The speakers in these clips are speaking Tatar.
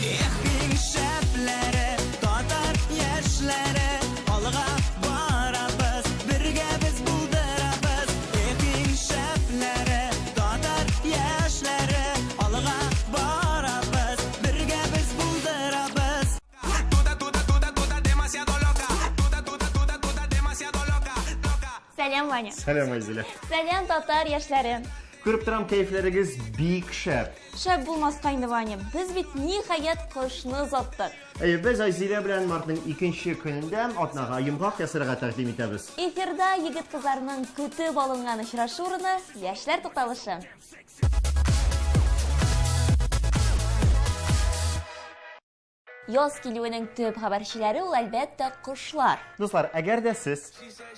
Эх, иң шәпләре, татар яшьләре, алга барабыз, бергә без булдырабыз. Эх, иң шәпләре, татар яшьләре, алга барабыз, бергә без булдырабыз. Сәлам, Ваня. Сәлам, Айзилә. Сәлам, татар яшьләре. Күреп торам, кәефләрегез бик шәп. Шәп булмаска инде, Ваня. Без бит ниһаять кышны озаттык. Әйе, без Айзилә белән мартның икенче көнендә атнага йомгак ясарга тәкъдим итәбез. Эфирда егет-кызларның көтеп алынган очрашу урыны, яшьләр тукталышы. Яз килүенең төп хәбәрчеләре ул, әлбәттә, кошлар. Дуслар, әгәр дә сез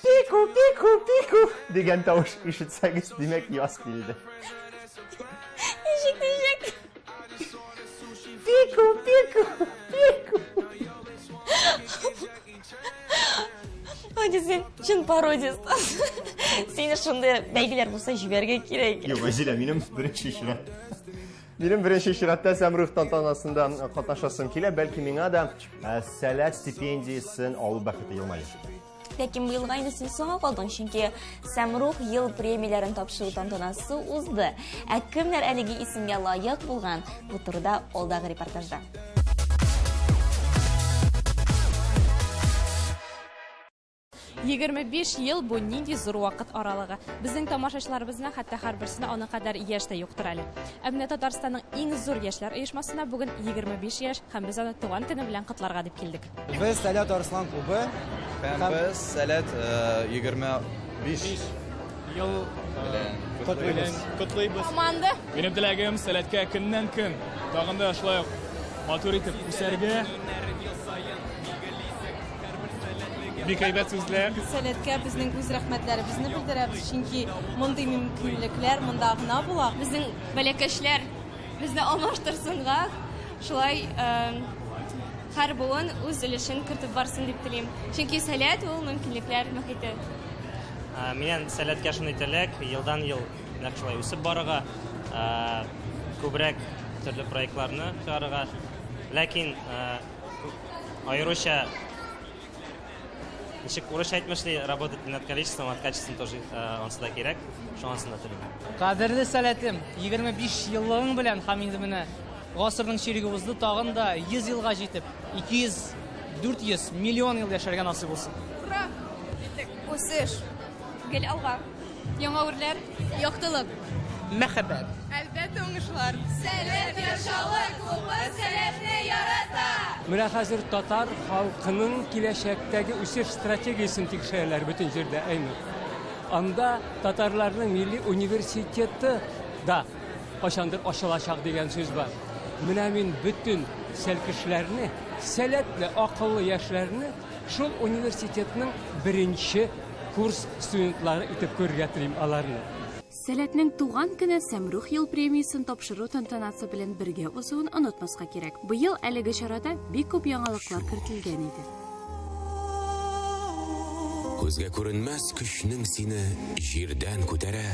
пику, пику, пику дигән тавыш ишетсәгез, димәк, яз килде. Ничек, ничек? Пику, пику, пику. Ой, син чын пародист. Сине шундый бәйгеләр булса җибәргә кирәк. Юк, Азилә, минем беренче чират. Минем беренче чиратта Сәмрух тантанасында катнашасым килә, бәлки миңа да э, Сәләт стипендиясен алу бәхете елмаер. Ләкин быелга инде син соңга калдың, чөнки Сәмрух ел премияләрен тапшыру тантанасы узды. Ә кемнәр әлеге исемгә лаек булган, бу турыда алдагы репортажда. 25 ел бу нинди зур вакыт аралыгы. Безнең тамашачыларыбызның хәтта һәрберсенә аның кадәр яшь тә юктыр әле. Ә менә Татарстанның иң зур яшьләр оешмасына бүген 25 яшь һәм без аны туган көне белән котларга дип килдек. Без Сәләт Арслан клубы. Һәм без Сәләт 25 ел белән котлыйбыз. Котлыйбыз. Команда. Минем теләгем Сәләткә көннән-көн тагын да шулай ук матур итеп үсәргә. Бик әйбәт сүзләр. Сәләткә безнең үз рәхмәтләребезне белдерәбез, чөнки мондый мөмкинлекләр монда гына була. Безнең бәләкәчләр безне алмаштырсынга, шулай һәр буын үз өлешен кертеп барсын дип телим. Чөнки Сәләт ул мөмкинлекләр мөхите. Миннән Сәләткә шундый теләк, елдан-ел нәкъ шулай үсеп барырга, күбрәк төрле проектларны чыгарырга. Ләкин Аеруча ничек урысча әйтмешли, работать не над количеством, а над качеством тоже ансы да кирәк. Шунысын да телим. Кадерле Сәләтем, 25 еллыгың белән һәм инде менә гасырның чиреге узды, тагын да 100 елга җитеп, 200, 400 миллион ел яшәргә насыйп булсын. Ура! Җиттек! Үсеш! Гел алга! Яңа үрләр, яктылык. Мәхәббәт. Әлбәттә, уңышлар. Сәләт Яршалы клубы Сәләтне ярата! Менә хәзер татар халкының киләчәктәге үсеш стратегиясен тикшерәләр бөтен җирдә, әйме. Анда татарларның милли университеты да кайчандыр ачылачак дигән сүз бар. Менә мин бөтен сәлкешләрне, сәләтле, акыллы яшьләрне шул университетның беренче Курс студентлары итеп күрергә телим аларны. Сәләтнең туган көне Сәмрух ел премиясен тапшыру тантанасы белән бергә узуын онытмаска кирәк. Быел әлеге чарада бик күп яңалыклар кертелгән иде. Күзгә күренмәс көчнең сине җирдән күтәрә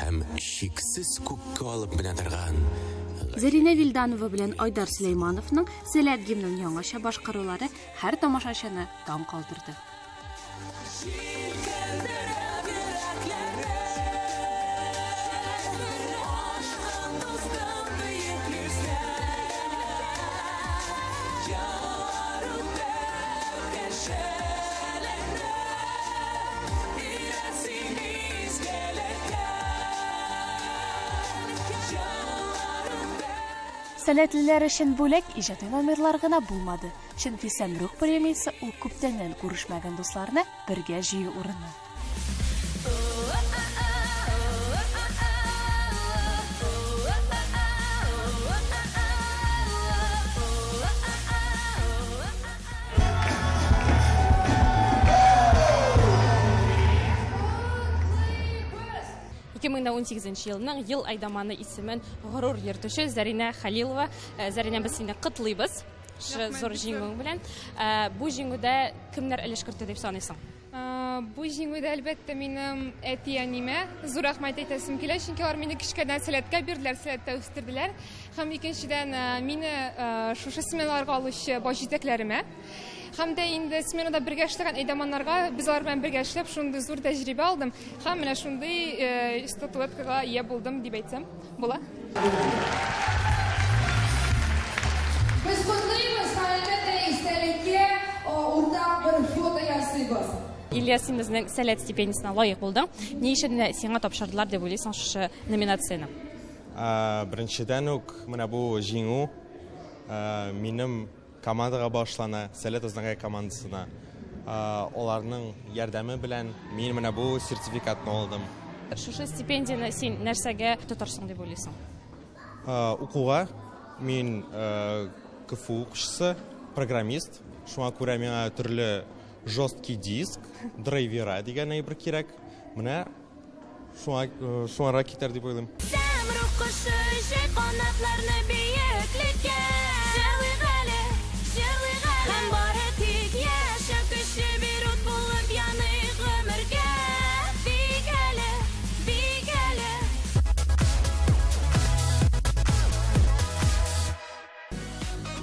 һәм чиксез күккә алып менә торган Зәринә Вилданова белән Айдар Сөләймановның Сәләт гимнын яңача башкарулары һәр тамашачыны таң калдырды. Сәләтлеләр өчен бүләк иҗади номерлар гына булмады. Чөнки Сәмрух премиясе ул күптәннән күрешмәгән дусларны бергә җыю урыны. 2018 елның ел әйдаманы исемен горур йөртүче Зәринә Хәлилова. Э, Зәринә, без сине котлыйбыз. Шушы зур җиңүең белән. Э, бу җиңүдә кемнәр өлеш кертте дип саныйсың? Э, Бу җиңүдә, әлбәттә, минем әти-әниемә зур рәхмәт әйтәсем килә, чөнки алар мине кечкенәдән сәләткә бирделәр, сәләттә үстерделәр. Һәм икенчедән, мине шушы сменаларга алучы баш җитәкләремә. Һәм дә инде сменада бергә эшләгән әйдаманнарга, без алар белән бергә эшләп, шундый зур тәҗрибә алдым һәм менә шундый статуэткага ия булдым дип әйтсәм була. Без котлыйбыз һәм, әлбәттә, истәлеккә уртак бер фото ясыйбыз. Ильяс, син безнең Сәләт стипендиясенә лаек булдың. Ни өчен менә сиңа тапшырдылар дип уйлыйсың шушы номинацияне? Беренчедән үк менә бу җиңү минем командага багышлана, Сәләт Азнакай командасына. Аларның ярдәме белән мин менә бу сертификатны алдым. Шушы стипендияне син нәрсәгә тотарсың дип уйлыйсың? Укуга. Мин КФУ укучысы, программист. Шуңа күрә миңа төрле жесткий диск, драйвера дигән әйбер кирәк. Менә Шуңа, шуңарга китәр дип уйлыйм. Сәмрух кошы җәй канатларны биеклеккә. Җырлыйк әле, җырлыйк әле. Һәм бары тик яшәү көче бир ут булып яныйк гомергә. Биик әле, биик әле.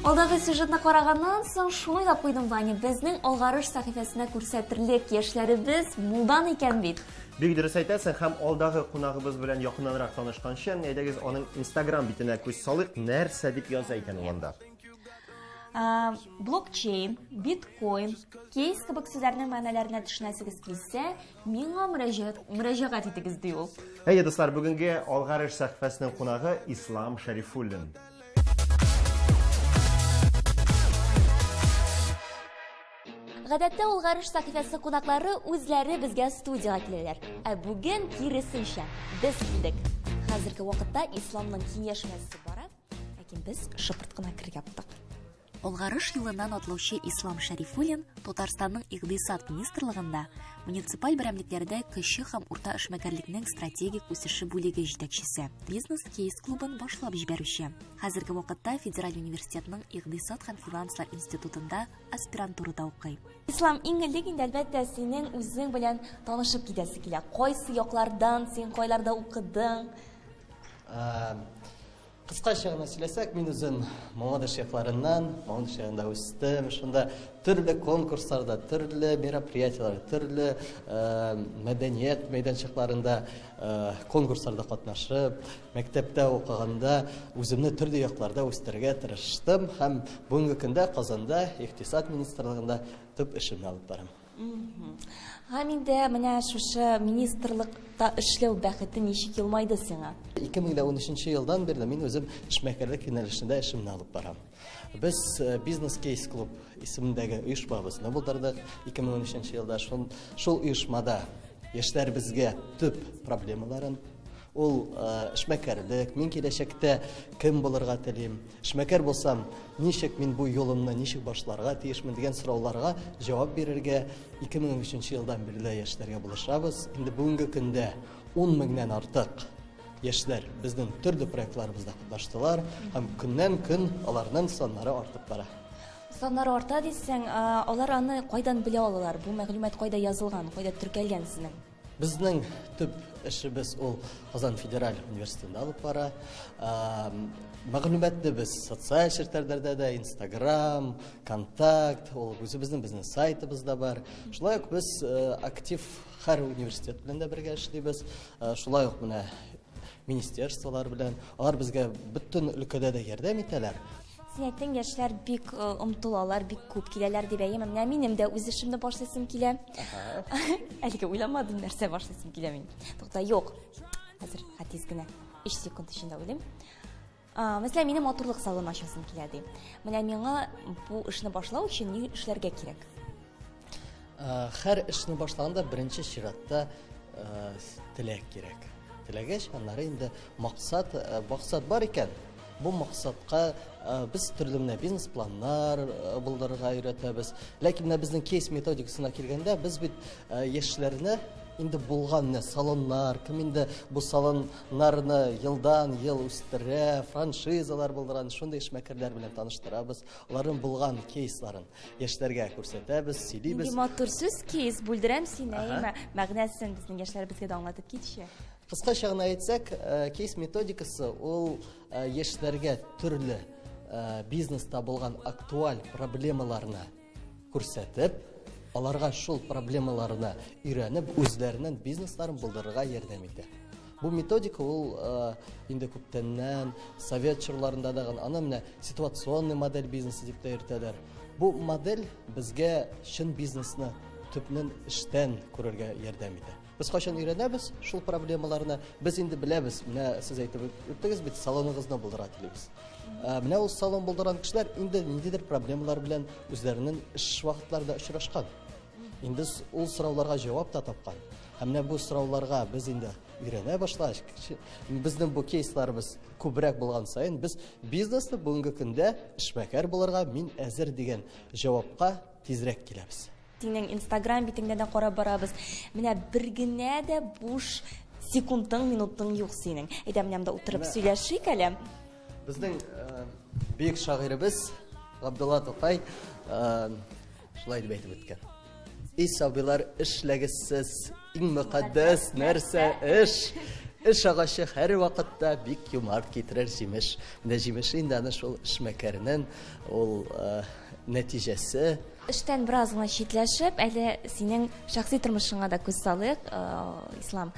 Алдагы сюжетны караганнан соң шуны уйлап куйдым, Ваня, безнең Алгарыш сәхифәсенә күрсәтерлек яшьләребез мулдан икән бит. Бик дөрес әйтәсең, һәм алдагы кунагыбыз белән якыннанрак танышканчы, әйдәгез аның Инстаграм битенә күз салыйк, нәрсә дип яза икән ул анда. Блокчейн, биткоин, кейс кебек сүзләрнең мәгънәләренә төшенәсегез килсә, миңа мөрәҗәгать итегез, ди ул. Әйе, дуслар, бүгенге Алгарыш сәхифәсенең кунагы Ислам Шәрифуллин. Гадәттә Алгарыш сәхифәсе кунаклары үзләре безгә студиягә киләләр. Ә бүген киресенчә, без килдек. Хәзерге вакытта Исламның киңәшмәсе бара, ләкин без шыпырт кына керергә булдык. Алгарыш юлыннан атлаучы Ислам Шәрифуллин Татарстанның Икъдисад министрлыгында муниципаль берәмлекләрдә кече һәм урта эшмәкәрлекнең стратегик үсеше бүлеге җитәкчесе, бизнес-кейс клубын башлап җибәрүче. Хәзерге вакытта Федераль университетның Икъдисад һәм финанслар институтында аспирантурада укый. Ислам, иң элек инде, әлбәттә, синең үзең белән танышып китәсе килә. Кайсы яклардан син, кайларда укыдың? Кыскача гына сөйләсәк, мин үзем Мамадыш якларыннан, Мамадыш ягында үстем. Шунда төрле конкурсларда, төрле мероприятиеләрдә, төрле мәдәният мәйданчыкларында конкурсларда катнашып, мәктәптә укыганда үземне төрле якларда үстерергә тырыштым һәм бүгенге көндә Казанда Икътисад министрлыгында төп эшемне алып барам. Һәм инде менә шушы министрлыкта эшләү бәхете ничек елмайды сиңа? 2013 елдан бирле мин үзем эшмәкәрлек юнәлешендә эшемне алып барам. Без э, Бизнес Кейс Клуб исемендәге оешмабызны булдырдык 2013 елда. Шул, шул оешмада яшьләребезгә төп проблемаларын ул э, эшмәкәрлек, мин киләчәктә кем булырга телим, Эшмәкәр булсам, ничек мин бу юлымны ничек башларга тиешмен дигән сорауларга җавап бирергә 2013 елдан бирле яшьләргә булышабыз. Инде бүгенге көндә 10 меңнән артык яшьләр безнең төрле проектларыбызда катнаштылар һәм көннән-көн аларның саннары артып бара. Саннары арта дисәң, алар аны кайдан белә алалар? Бу мәгълүмат кайда язылган, кайда теркәлгән сезнең? Безнең төп эшебез ул Казан федераль университетында алып бара. Мәгълүматны без социаль челтәрләрдә дә, Инстаграм, Контакт, ул үзебезнең безнең сайтыбыз да бар. Шулай ук без э, актив һәр университет белән дә бергә эшлибез. Э, шулай ук менә министерстволар белән. Алар безгә бөтен өлкәдә дә ярдәм итәләр. Син әйттең, яшьләр бик э, омтылалар, бик күп киләләр дип, әйеме? Менә минем дә үз эшемне башлыйсым килә. Әлегә уйламадым, нәрсә башлыйсым килә мин. Тукта, юк. Хәзер тиз генә 3 секунд эчендә уйлыйм. Мәсәлән, минем матурлык салоны ачасым килә ди. Менә миңа бу эшне башлау өчен ни эшләргә кирәк? Һәр эшне башлаганда беренче чиратта теләк кирәк. Теләгәч, аннары инде максат, максат бар икән, бу максатка без төрле менә бизнес-планнар булдырырга өйрәтәбез. Ләкин менә безнең кейс методикасына килгәндә, без бит яшьләрне Инде булган менә салоннар, кем инде бу салоннарны елдан-ел үстерә, франшизалар булдырган, шундый эшмәкәрләр белән таныштырабыз, аларның булган кейсларын яшьләргә күрсәтәбез, сөйлибез. Нинди матур сүз кейс, бүлдерәм сине, әйеме? Мәгънәсен безнең яшьләребезгә дә аңлатып китче. Кыскача гына әйтсәк, э, кейс методикасы ул э, яшьләргә төрле э, бизнеста булган актуаль проблемаларны күрсәтеп, аларга шул проблемаларны өйрәнеп, үзләренең бизнесларын булдырырга ярдәм итә. Бу методика ул э, инде күптәннән совет чорларында да аны менә ситуационный модель бизнесы дип тә йөртәләр. Бу модель безгә чын бизнесны төпнен эштән күрергә ярдәм итә. Без кайчан өйрәнәбез шул проблемаларны, без инде беләбез, менә сез әйтеп үттегез бит, салоныгызны булдыра телибез. Ә, менә ул салон булдырган кешеләр инде ниндидер проблемалар белән үзләренең эш вакытларында очрашкан. Инде ул сорауларга җавап та тапкан. Һәм менә бу сорауларга без инде өйрәнә башлагач, безнең бу кейсларыбыз күбрәк булган саен, без бизнесны бүгенге көндә эшмәкәр булырга мин әзер дигән җавапка тизрәк киләбез. Синең Инстаграм битеңдә дә карап барабыз. Менә бер генә дә буш секундың, минутың юк синең. Әйдә, менә монда утырып сөйләшик әле. Безнең э, бөек шагыйребез Габдулла Тукай э, шулай дип әйтеп үткән. Эй, сабыйлар, эшләгез сез, иң мөкатдәс нәрсә эш. Эш агачы һәр вакытта бик юмарт китерер җимеш. Менә җимеше инде аны шул эшмәкәрнең ул э, нәтиҗәсе. Эштән бераз гына читләшеп, әле синең шәхси тормышыңа да күз салыйк, э, Ислам.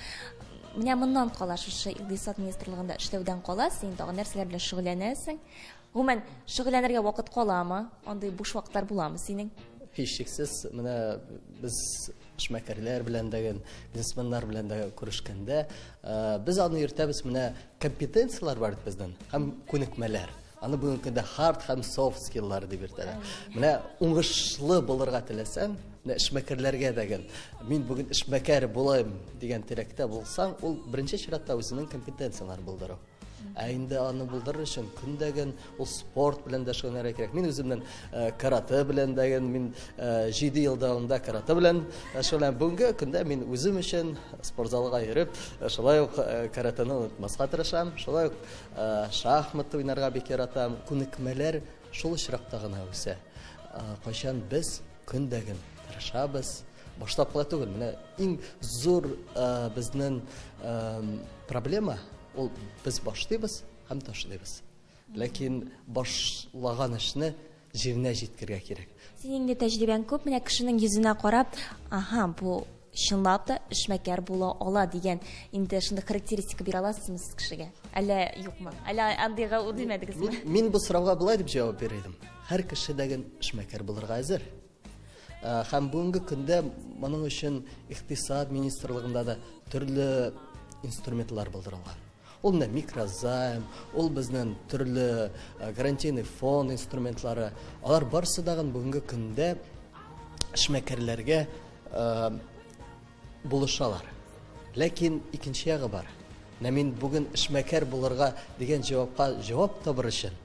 Менә моннан кала, шушы икътисад министрлыгында эшләүдән кала, син тагын нәрсәләр белән шөгыльләнәсең? Гомумән, шөгыльләнергә вакыт каламы? Андый буш вакытлар буламы синең? Һичшиксез, менә без эшмәкәрләр белән дә, бизнесменнар белән дә күрешкәндә, э, без аны йөртәбез, менә компетенцияләр бар бит безнең һәм күнекмәләр. Аны бүгенге көндә hard һәм soft skillлар дип йөртәләр. Менә уңышлы булырга теләсәң, менә эшмәкәрләргә дәген, мин бүген эшмәкәр булайм дигән теләктә булсаң, ул беренче чиратта үзенең компетенцияләрен булдыру. Ә инде аны булдырыр өчен көндәген ул спорт белән дә шөгыльләнергә кирәк. Мин үземнең э, карате белән дәген, мин 7 э, ел дәвамында карате белән э, шөгыльләнәм. Бүгенге көндә мин үзем өчен спортзалга йөреп, шулай ук каратэны онытмаска тырышам. Шулай ук Э, шахмат уйнарга бик яратам. Күнекмәләр шул очракта гына үсә. Э, кайчан без көндәген тырышабыз, башлап кына түгел, менә иң зур э, безнең проблема ул без башлыйбыз һәм ташлыйбыз. Ләкин башлаган эшне җиренә җиткергә кирәк. Синең инде тәҗрибәң күп, менә кешенең йөзенә карап, аһа, бу чынлап та эшмәкәр була ала дигән инде шундый характеристика бирә аласызмы сез кешегә? Әллә юкмы? Әллә андыйга үтмәдегезме? Мин, мин бу сорауга болай дип җавап бирер идем. Һәр кеше дә эшмәкәр булырга әзер. Э, һәм бүгенге көндә моның өчен икътисад министрлыгында да төрле инструментлар булдырылган. Ул менә микрозайм, ул безнең төрле э, гарантийный фонд инструментлары. Алар барысы дагын бүгенге көндә эшмәкәрләргә э, булышалар. Ләкин икенче ягы бар. Менә мин бүген эшмәкәр булырга дигән җавапка җавап табыр өчен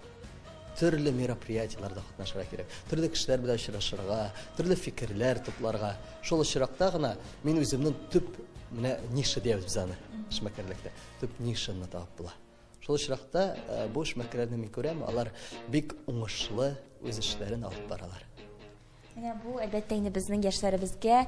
төрле мероприятиеләрдә катнашырга кирәк. Төрле кешеләр белән очрашырга, төрле фикерләр тупларга. Шул очракта гына мин үземнең төп менә ниша диябез без аны эшмәкәрлектә. Төп нишаны табып була. Шул очракта э, бу эшмәкәрләрне мин күрәм, алар бик уңышлы үз эшләрен алып баралар. Менә бу, әлбәттә, инде безнең яшьләребезгә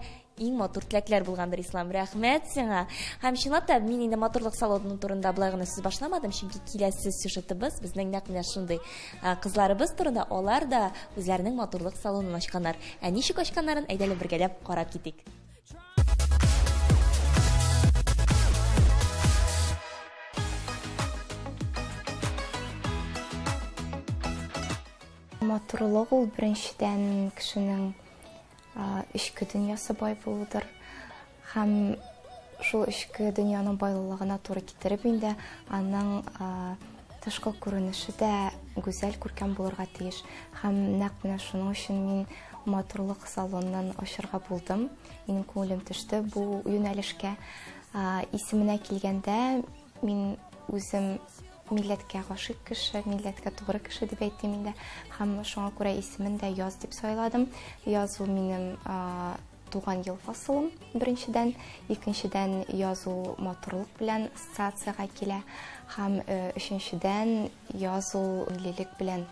иң матур теләкләр булгандыр, Ислам. Рәхмәт сиңа. Һәм чынлап та мин инде матурлык салоны турында болай гына сүз башламадым, чөнки киләсе сюжетыбыз безнең нәкъ менә шундый кызларыбыз турында. Алар да үзләренең матурлык салонын ачканнар. Ә ничек ачканнарын әйдә әле бергәләп карап китик. Матурлык ул беренчедән кешенең эчке дөньясы бай булудыр. Һәм шул эчке дөньяның байлылыгына туры китереп инде аның тышкы күренеше дә гүзәл, күркәм булырга тиеш. Һәм нәкъ менә шуның өчен мин матурлык салонын ачырга булдым. Минем күңелем төште бу юнәлешкә. Исеменә килгәндә, мин үзем милләткә гашыйк кеше, милләткә тугры кеше дип әйтим инде. Һәм шуңа күрә исемен дә Яз дип сайладым. Яз ул минем. туган ел фасылым, беренчедән, икенчедән, яз ул матурлык белән ассоциациягә килә һәм өченчедән, яз ул миллилек белән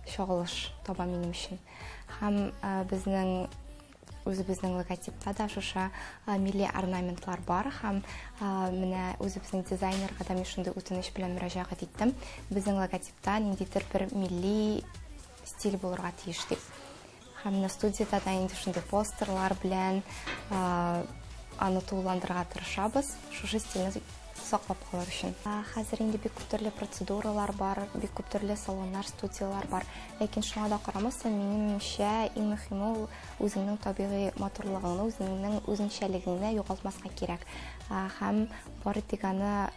чагылыш таба минем өчен. Һәм безнең үзебезнең логотипта да шушы милли орнаментлар бар һәм менә үзебезнең дизайнерга да мин шундый үтенеч белән мөрәҗәгать иттем. Безнең логотипта ниндидер бер милли стиль булырга тиеш дип. Һәм менә студиядә дә инде шундый постерлар белән аны тулыландырырга тырышабыз, шушы стильне саклап калыр өчен. Хәзер инде бик күп төрле процедуралар бар, бик күп төрле салоннар, студияләр бар. Ләкин шуңа да карамастан, минемчә, иң мөһиме ул үзеңнең табигый матурлыгыңны, үзеңнең үзенчәлегеңне югалтмаска кирәк. Һәм бары тик аны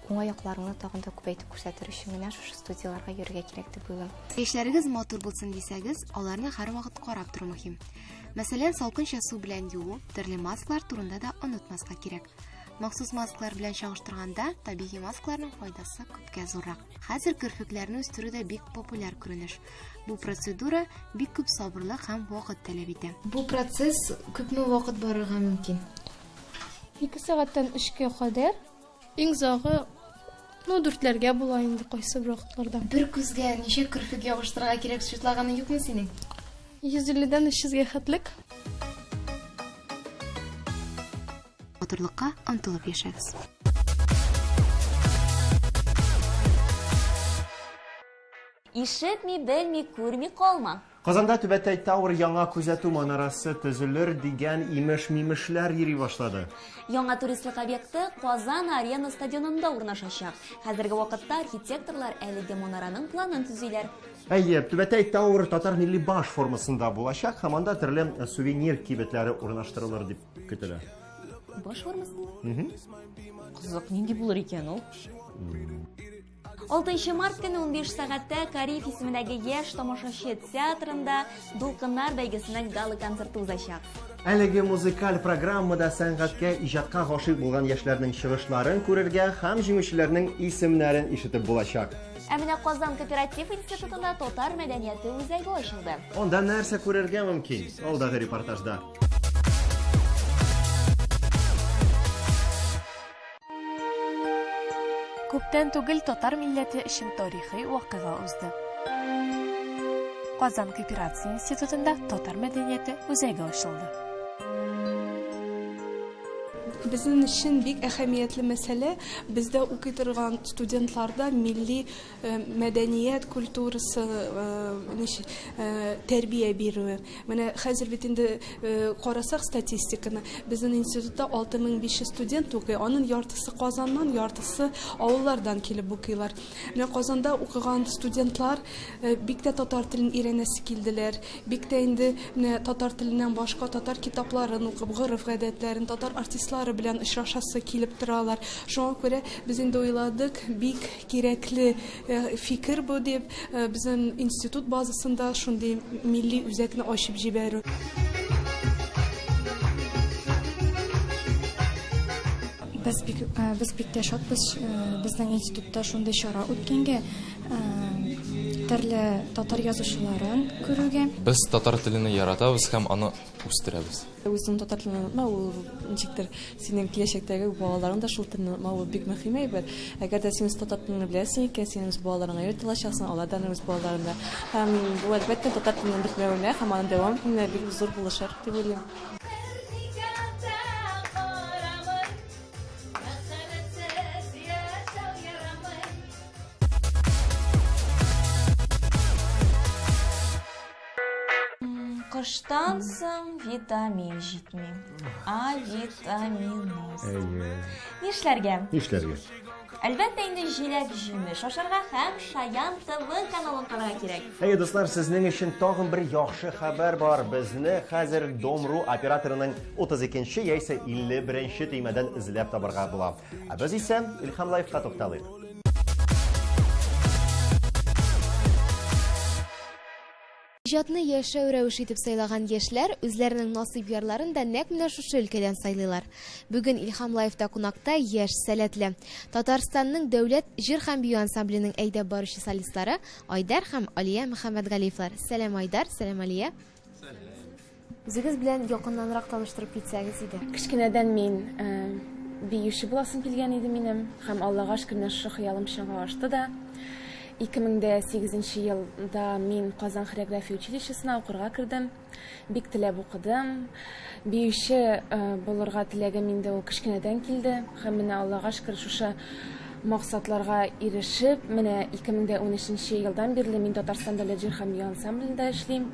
уңай якларыңны тагын да күбәйтеп күрсәтер өчен генә шушы студияләргә йөрергә кирәк дип уйлыйм. Чәчләрегез матур булсын дисәгез, аларны һәрвакыт карап тору мөһим. Мәсәлән, салкынча су белән юу, төрле маскалар турында да онытмаска кирәк. Махсус маскалар белән чагыштырганда, табигый маскаларның файдасы күпкә зуррак. Хәзер керфекләрне үстерү дә бик популяр күренеш. Бу процедура бик күп сабырлык һәм вакыт таләп итә. Бу процесс күпме вакыт барырга мөмкин? 2 сәгатьтән 3-кә кадәр. Иң озагы, ну, дүртләргә була инде кайсы бер вакытларда. Бер күзгә ничә керфек ябыштырырга кирәк счетлаганың юкмы синең? 150-дән 300-гә хәтлек. Матурлыкка омтылып яшәгез. Ишетми, белми, күрми калма. Казанда Түбәтәй Тауэр яңа күзәтү манарасы төзелер дигән имеш-мимешләр йөри башлады. Яңа туристлык объекты Казан Арена стадионында урнашачак. Хәзерге вакытта архитекторлар әлеге манараның планын төзиләр. Әйе, Түбәтәй Тауэр татар милли баш формасында булачак һәм анда төрле сувенир кибетләре урнаштырылыр дип көтелә. Баш формасында? Кызык, нинди булыр икән ул? 6 март көне 15 сәгатьтә Кариев исемендәге яшь тамашачы театрында Дулкыннар бәйгесенең гала-концерты узачак. Әлеге музыкаль программада сәнгатькә, иҗатка гашыйк булган яшьләрнең чыгышларын күрергә һәм җиңүчеләрнең исемнәрен ишетеп булачак. Ә менә Казан кооператив институтында татар мәдәнияте үзәге ачылды. Анда нәрсә күрергә мөмкин? Алдагы репортажда. Күптән түгел татар милләте өчен тарихи вакыйга узды. Казан кооперация институтында татар мәдәнияте үзәге ачылды. Безнең өчен бик әһәмиятле мәсьәлә, бездә укый торган студентларда милли мәдәният культурасы тәрбия бирүе. Менә хәзер бит инде карасак статистиканы, безнең институтта 6500 студент укый, аның яртысы Казаннан, яртысы авыллардан килеп укыйлар. Менә Казанда укыган студентлар бик тә татар телен өйрәнәсе килделәр, бик тә инде менә татар теленнән башка татар китапларын укып, гореф-гадәтләрен, татар артистлары белән очрашасы килеп торалар. Шуңа күрә без инде уйладык, бик Кирәкле фикер бу дип, безнең институт базасында шундый милли үзәкне ачып җибәрү. Без бик, без бик тә шатбыз, безнең институтта шундый чара үткәнгә, төрле татар язучыларын күрүгә. Без татар телене яратабыз һәм аны үстерәбез. Үзеңнең татар телен онытма, ул ничектер синең киләчәктәге балаларың да шул телне онытмау, ул бик мөһим әйбер. Әгәр дә син үз татар телеңне беләсең икән, син үз балаларыңа өйрәтә алачаксың, алар да үз балаларына. Һәм бу, әлбәттә, татар теленең бетмәвенә һәм аның дәвам итүенә бик зур булышыр дип уйлыйм. Кыштан соң витамин җитми. А витаминоз. Әйе. Нишләргә? Нишләргә? Әлбәттә инде җиләк җимеш ашарга һәм Шаян ТВ каналын карарга кирәк. Әйе, дуслар, сезнең өчен тагын бер яхшы хәбәр бар. Безне хәзер Дом.ру операторының 32 яисә 51 төймәдән эзләп табарга була. Ә без исә Илһам Лайфка тукталыйк. Иҗатны яшәү рәвеше итеп сайлаган яшьләр үзләренең насыйп ярларын да нәкъ менә шушы өлкәдән сайлыйлар. Бүген Илһам Лаевта кунакта яшь, сәләтле, Татарстанның дәүләт җыр һәм бию ансамбленең әйдәп баручы солистлары Айдар һәм Алия Мөхәммәтгалиевлар. Сәлам, Айдар, сәлам, Алия. Сәлам. Үзегез белән якыннанрак таныштырып китсәгез иде. Кечкенәдән мин биюче буласым килгән иде минем һәм Аллага шөкер менә шушы хыялым чынга ашты да. 2008 елда мин Казан хореография училищесына укырга кердем. Бик теләп укыдым. Биюче булырга теләгем инде ул кечкенәдән килде. Һәм менә Аллага шөкер шушы максатларга ирешеп, менә 2013 елдан бирле мин Татарстан дәүләт җыр һәм бию ансамблендә эшлим.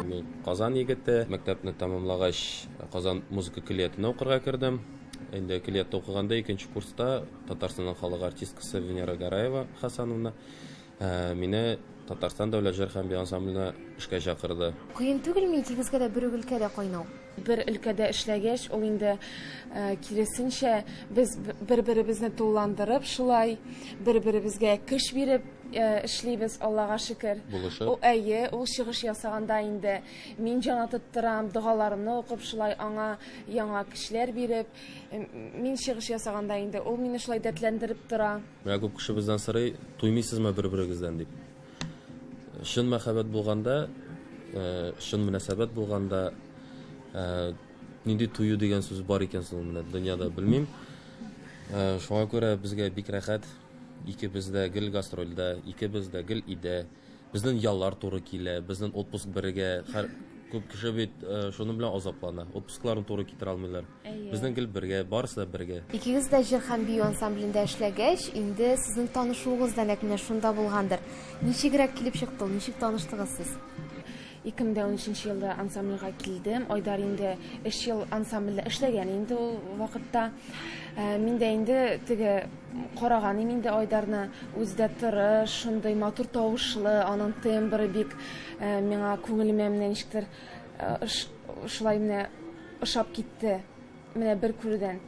Мин Казан егете, мәктәпне тәмамлагач, Казан музыка көллиятенә укырга кердем. Инде көллияттә укыганда икенче курста Татарстанның халык артисткасы Венера Гараева Хасановна э, мине Татарстан дәүләт җыр һәм бию ансамбленә эшкә чакырды. Кыен түгелме икегезгә дә бер үк өлкәдә кайнау? Бер өлкәдә эшләгәч, ул инде э, киресенчә, без бер-беребезне тулыландырып шулай, бер-беребезгә көч биреп э, эшлибез, Аллага шөкер. Булышып. Ул, әйе, ул чыгыш ясаганда инде мин җан атып торам, догаларымны укып, шулай аңа яңа көчләр биреп, э, мин чыгыш ясаганда инде ул мине шулай дәртләндереп тора. Менә күп кеше бездән сорый, туймыйсызмы бер-берегездән дип. Чын мәхәббәт булганда, э, чын мөнәсәбәт булганда, э, нинди тую дигән сүз бар икән соң менә дөньяда белмим. Э, шуңа күрә безгә бик рәхәт. Икебез дә гел гастрольдә, икебез дә гел өйдә. Безнең яллар туры килә, безнең отпуск бергә. Һәр күп кеше бит шуның белән азаплана. Отпускларын туры китерә алмыйлар. Безнең гел бергә, барысы да бергә. Икегез дә җыр һәм бию ансамблендә эшләгәч, инде сезнең танышуыгыз да нәкъ менә шунда булгандыр. Ничегрәк килеп чыкты ул, ничек таныштыгыз сез? 2013 елда ансамбльгә килдем. Айдар инде өч ел ансамбльдә эшләгән инде ул вакытта. Э, мин дә инде теге караган идем инде Айдарны. Үзе дә тырыш, шундый матур тавышлы, аның тембры бик э, миңа күңелемә менә ничектер э, шулай менә ошап китте. Менә бер күрүдән.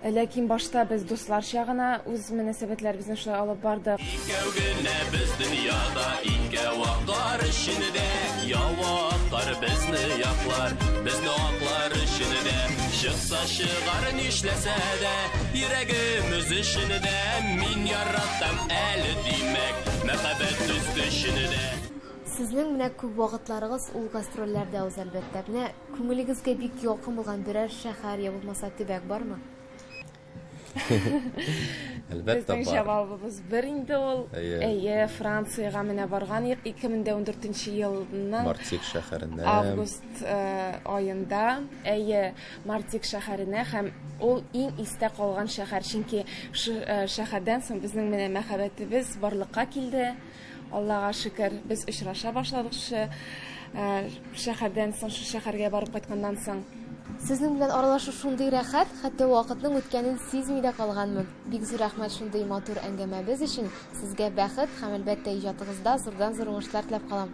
Ләкин башта без дусларча гына үз мөнәсәбәтләребезне шулай алып бардык. Икәү генә без дөньяда, икәү ак кар эчендә, ява ак кар безне яклар, безне аклар өчен дә. Чыкса чыгар нишләсә дә, йөрәгем үз эчендә, мин яратам әле димәк, мәхәббәт үз көчендә. Сезнең менә күп вакытларыгыз ул гастрольләрдә уза, әлбәттә. Менә күңелегезгә бик якын булган берәр шәһәр я булмаса төбәк бармы? Әлбәттә Безнең бар. җавабыбыз бер инде ул. Әйе. Әйе, Франциягә менә барган идек 2014 елның Мартик шәһәренә. Август э, аенда. Әйе, Мартик шәһәренә һәм ул иң истә калган шәһәр, чөнки шу э, шәһәрдән соң безнең менә мәхәббәтебез барлыкка килде. Аллага шөкер, без очраша башладык шушы э, шәһәрдән соң, шушы шәһәргә барып кайтканнан соң. Сезнең белән аралашу шундый рәхәт, хәтта вакытның үткәнен сизми дә калганмын. Бик зур рәхмәт шундый матур әңгәмәбез өчен. Сезгә бәхет һәм, әлбәттә, иҗатыгызда зурдан-зур уңышлар теләп калам.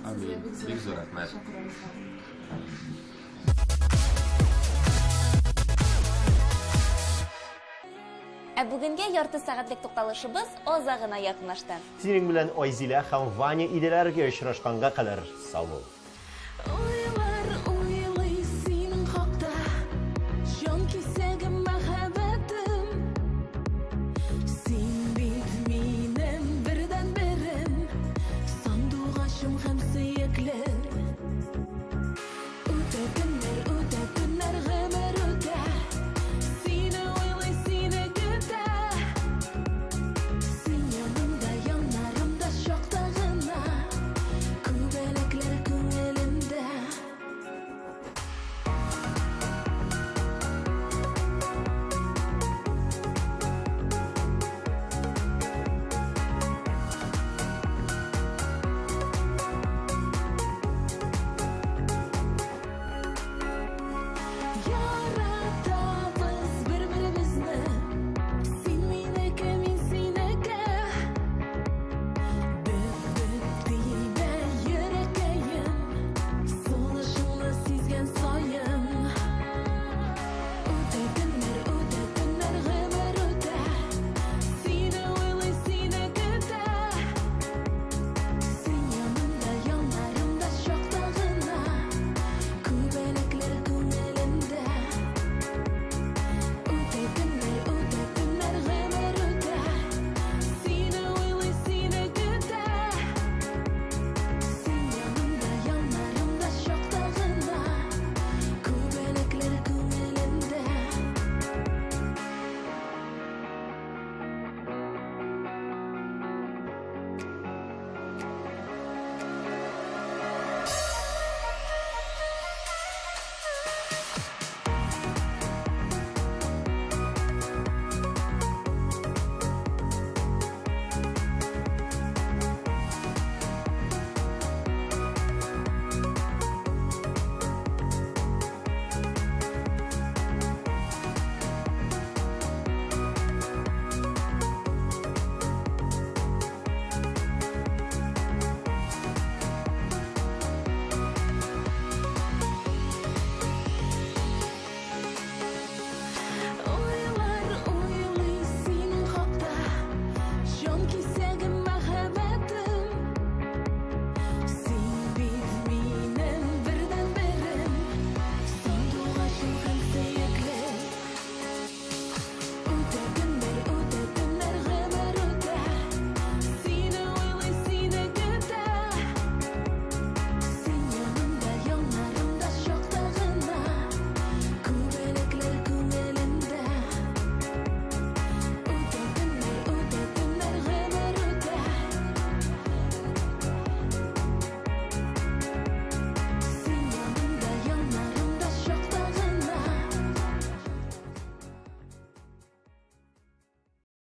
Амин. Бик зур рәхмәт. Ә бүгенгә ярты сәгатьлек тукталышыбыз азагына якынлашты. Синең белән Айзилә һәм Ваня иделәр, очрашканга кадәр сау бул.